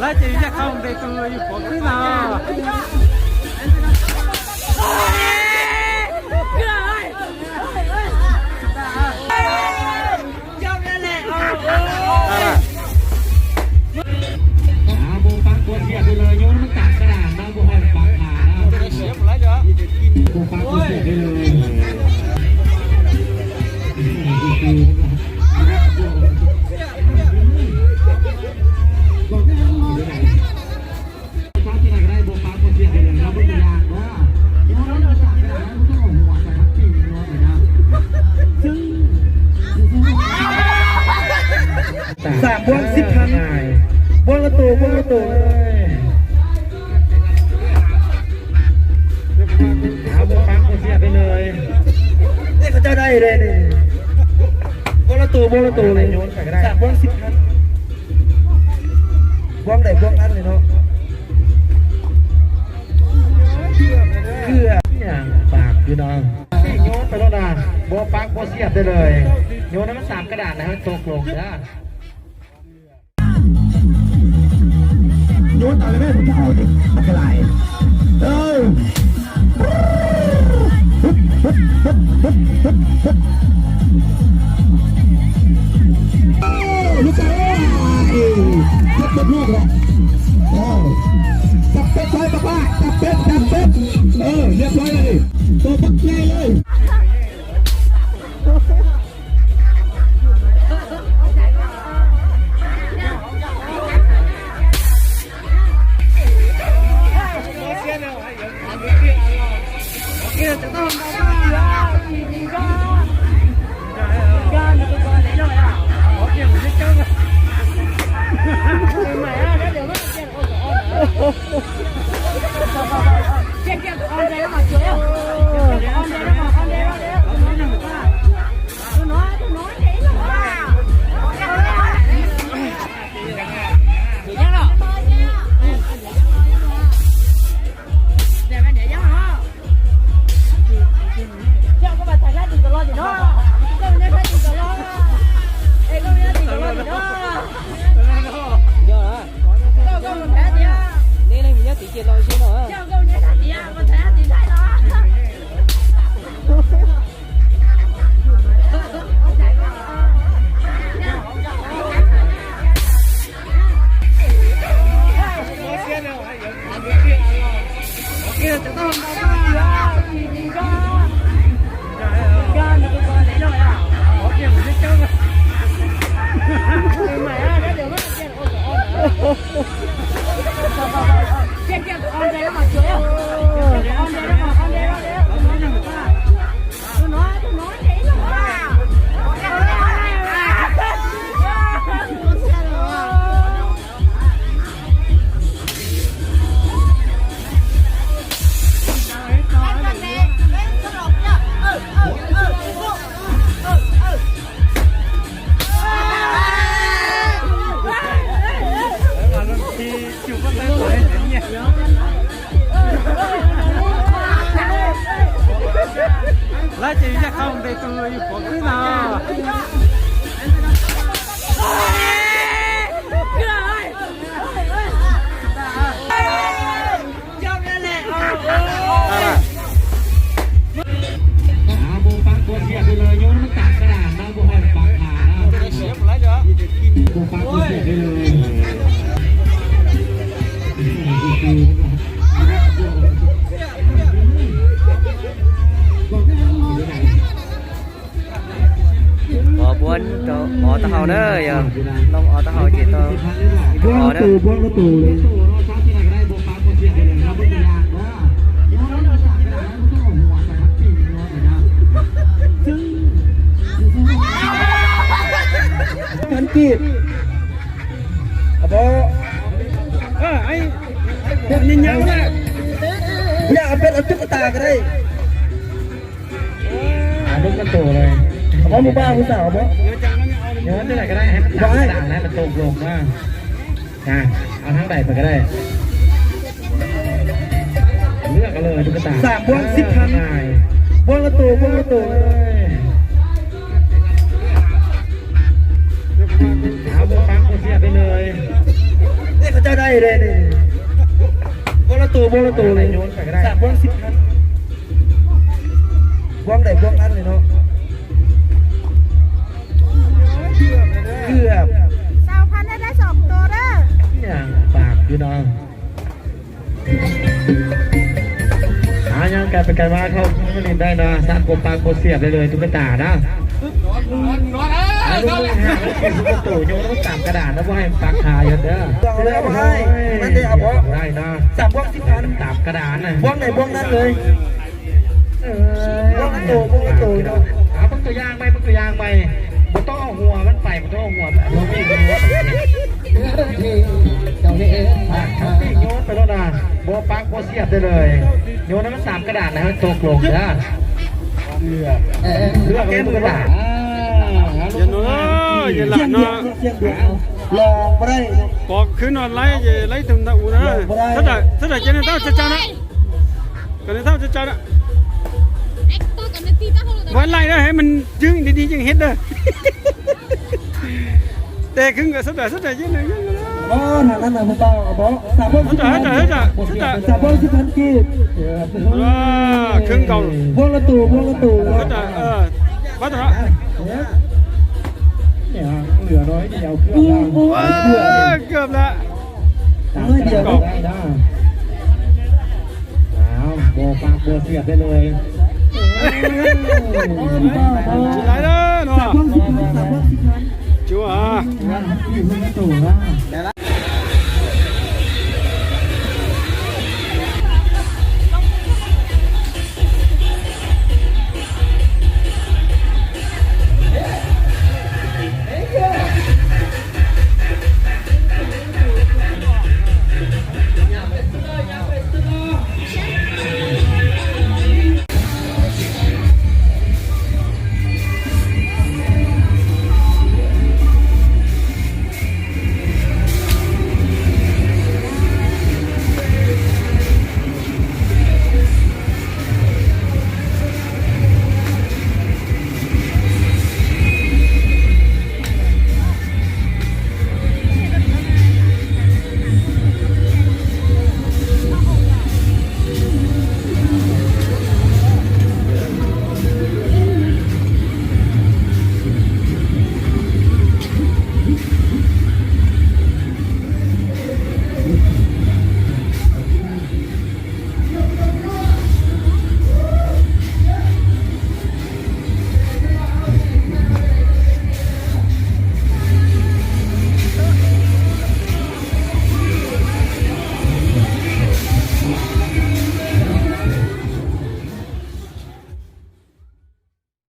来，这一下看我们这个有火飞呢。 ອ່າ ບໍ່ປັກບໍ່ສຽບໄປເລີຍ ໂຍນມັນຕາມກະດານເນາະ ບໍ່ໃຫ້ມັນປັກຂາເນາະ ບໍ່ປັກບໍ່ສຽບໄປເລີຍ. ສາມບ່ວງສິບພັນ ບ່ວງລະໂຕ ບ່ວງລະໂຕ ເອົາ ບໍ່ປັກບໍ່ສຽບໄປເລີຍ ເດ້ ເຂົາເຈົ້າໄດ້ເດ້ ບ່ວງລະໂຕ ບ່ວງລະໂຕເລີຍ ສາມບ່ວງສິບພັນ. ບ້ວງໃດບ້ວງນັ້ນເລີຍເນາະ ເກືອບຫຍັງປາກພີ່ນ້ອງ ໂຍນໄປໂລດນະ ບໍ່ປັກບໍ່ສຽບໄດ້ເລີຍ ໂຍນໃຫ້ມັນສາມກະດານນະ ໃຫ້ມັນຕົກລົງເດີ ໂຍນຕາມເລີຍແມ່ ຜູ້ເຖົ້ານີ້ ບັກກະຫຼາຍ ເອີ. ລູກເອີຍ ເກັບບໍ່ຖືກແລ້ວ ເອີ ຈັບເປັດໄວ້ ປະປາ ຈັບເປັດ ຈັບເປັດ ເອີ ຮຽບຮ້ອຍແລ້ວນີ້ ໂຕບັກໃຫຍ່ເລີຍ. 来，这一下看我们这个有火飞呢。 ອ່າ ບໍ່ປັກບໍ່ສຽບໄປເລີຍ ໂຍນມັນຕາມກະດານເນາະ ບໍ່ໃຫ້ມັນປັກຂາເນາະ ບໍ່ປັກບໍ່ສຽບໄປເລີຍ ຂໍບວນເຈົ້າ ອໍຕາເຮົາເດີ ນ້ອງອໍຕາເຮົາເຈໂຕ ອີ່ພໍ່ເດີ ພັນກີບ ອາ ບໍ່ ເອີ ໄອ້ ເປັນຍິງຍາວນະ ຢ່າເອົາເປັນ ເອົາຕຸກກະຕາກໍໄດ້. ອ່າ ເບິ່ງກັນໂຕເລີຍ ເອົາບໍ່ ຜູ້ບ່າວຜູ້ສາວ ເອົາບໍ່ ຍ້ອນຈັ່ງໃດກໍໄດ້ ໃຫ້ມັນຕາມກະດານ ໃຫ້ມັນຕົກລົງມາ ອ່າ ເອົາທາງໃດໄປກໍໄດ້ ເລືອກເອົາເລີຍ ຕຸກກະຕາ ສາມບ່ວງສິບພັນ ບ່ວງລະໂຕ ບ່ວງລະໂຕ ເອົາ ບໍ່ປັກບໍ່ສຽບໄປເລີຍ ເດ້ ເຂົາເຈົ້າໄດ້ ໄດ້ ບໍ່ລະໂຕ ບໍ່ລະໂຕເລີຍ ໂຍນໄປກໍໄດ້ ສາມບ່ອງສິບພັນ ບ່ອງໃດບ່ອງນັ້ນເລີຍເນາະ ເກືອບ ຊາວພັນ ໄດ້ສອງໂຕເດີ ຍັງປາກຢູ່ເນາະ ອ່າ ຍ່າງໄກໄປໄກມາ ເຂົ້າມາຫຼິ້ນໄດ້ເນາະ ສ້າງກົບປາກກົບສຽບໄດ້ເລີຍ ຕຸກກະຕານະ ອ່າ ລູກມືຫ້າ ລູກມືສິບກວ່າໂຕ ໂຍນລະຕາມກະດານນະ ບໍ່ໃຫ້ມັນປັກຂາຢູ່ເດີ ເອົາເລີຍ ເອົາໃຫ້ ມັນໄດ້ເອົາບໍ່ ໄດ້ນະ ສາມບ່ອງສິບພັນ ຕາມກະດານນະ ບ່ອງໃດບ່ອງນັ້ນເລີຍ ເອີ ບ່ອງລະໂຕ ບ່ອງລະໂຕເນາະ ເອົາເບິ່ງຕົວຢ່າງໃໝ່ ເບິ່ງຕົວຢ່າງໃໝ່ ບໍ່ຕ້ອງເອົາຫົວມັນໄປ ບໍ່ຕ້ອງເອົາຫົວມັນ ເອົາປີກໂຍນໄປ ເຈົ້ານີ້ເອງ ອ່າ ເອົາປີກໂຍນໄປໂລດນະ ບໍ່ປັກບໍ່ສຽບໄດ້ເລີຍ ໂຍນໃຫ້ມັນຕາມກະດານນະ ໃຫ້ມັນຕົກລົງເດີ ເອີ ເລືອກເອົາລູກກະດານ ອ່າ ເຢັນເນາະ ເຢັນຫຼາຍເນາະ ລອງບໍ່ໄດ້ ປອກຄືນອນໄລ ໄລເຖິງຕາອູນະ ຖ້າໄດ້ ຖ້າໄດ້ເຈັນເນາະ ເຈົ້າ ເຈົ້ານະ ກັນເນາະ ເຈົ້າ ເຈົ້ານະ ໄວ້ໄລ່ນະ ໃຫ້ມັນຈຶ່ງດີໆ ຈຶ່ງເຮັດເດີ ແຕ່ຄຶ່ງກໍສະດາຍ ສະດາຍ ເຢັນເດີ ເຢັນເດີ ບໍ່ ທາງນັ້ນນະ ຜູ້ບ່າວ ບໍ່ ສາມຮ້ອຍສິບພັນ ສາມຮ້ອຍສິບພັນກີບ ອ່າ ຄຶ່ງເກົ່າ ບ່ວງລະໂຕ ບ່ວງລະໂຕ ສະດາຍ ເອີ ບໍ່ຕະ ເອີ ເຫຼືອໜ້ອຍດຽວ ເກືອບແລ້ວ ເກືອບແລ້ວ ໜ້ອຍດຽວ ໄດ້ນະ ອ້າວ ບໍ່ປາກບໍ່ສຽບໄດ້ເລີຍ ຫຼາຍເດີເນາະ ສາມພັນສິບພັນ ສາມພັນສິບພັນ ຈົວ ສາມພັນສິບພັນ ໂຕລະ